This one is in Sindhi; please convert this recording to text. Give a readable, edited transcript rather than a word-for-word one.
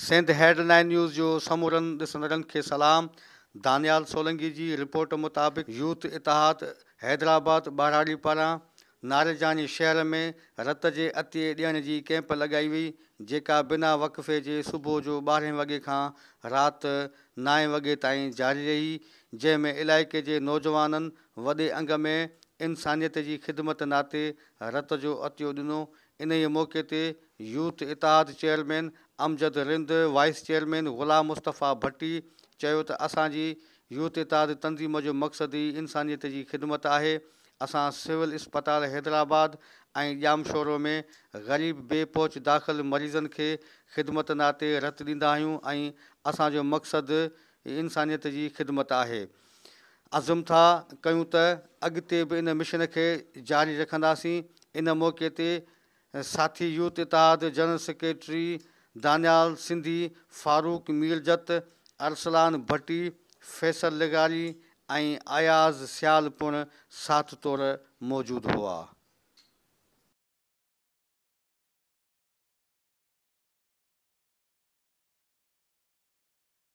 سنڌ هيڊ لائن نيوز جو سمورن ڏسندڙن کي سلام. دانيال سولنگي جي رپورٽ مطابق يوٿ اتحاد حيدرآباد ٻهراڙي پاران ناريجاڻي شهر ۾ رت جي عطيي ڏيڻ جي ڪئمپ لڳائي وئي جيڪا بنا وقفي جي صبح جو ٻارهين وڳي کان رات نائين وڳي تائين جاري رهي جنهن ۾ علائقي جي نوجوانن وڏي انگ ۾ انسانيت جي خدمت ناتي رت جو عطيو ڏنو انهيء موقعي تي يوٿ اتحاد chairman Amjad Rind, vice chairman Ghulam Mustafa Bhatti چيو ته اسان جي يوٿ اتحاد تنظيم جو مقصد ئي انسانيت جي خدمت آهي، اسان سول اسپتال حيدرآباد ۽ ڄامشورو ۾ غريب بي پهچ داخل مريضن کي خدمت ناتي رت ڏيندا آهيون ۽ اسان جو مقصد ئي انسانيت جي خدمت آهي. عزم ٿا ڪيون ته اڳتي به ان مشن کي جاري رکنداسين. ان موقعي تي ساٿي يوٿ اتحاد جنرل سيڪريٽري دانيال سنڌي، فاروق ميرجت، ارسلان ڀٽي، فيصل لغاري ۽ اياز سيال پڻ ساٿ طور موجود هئا.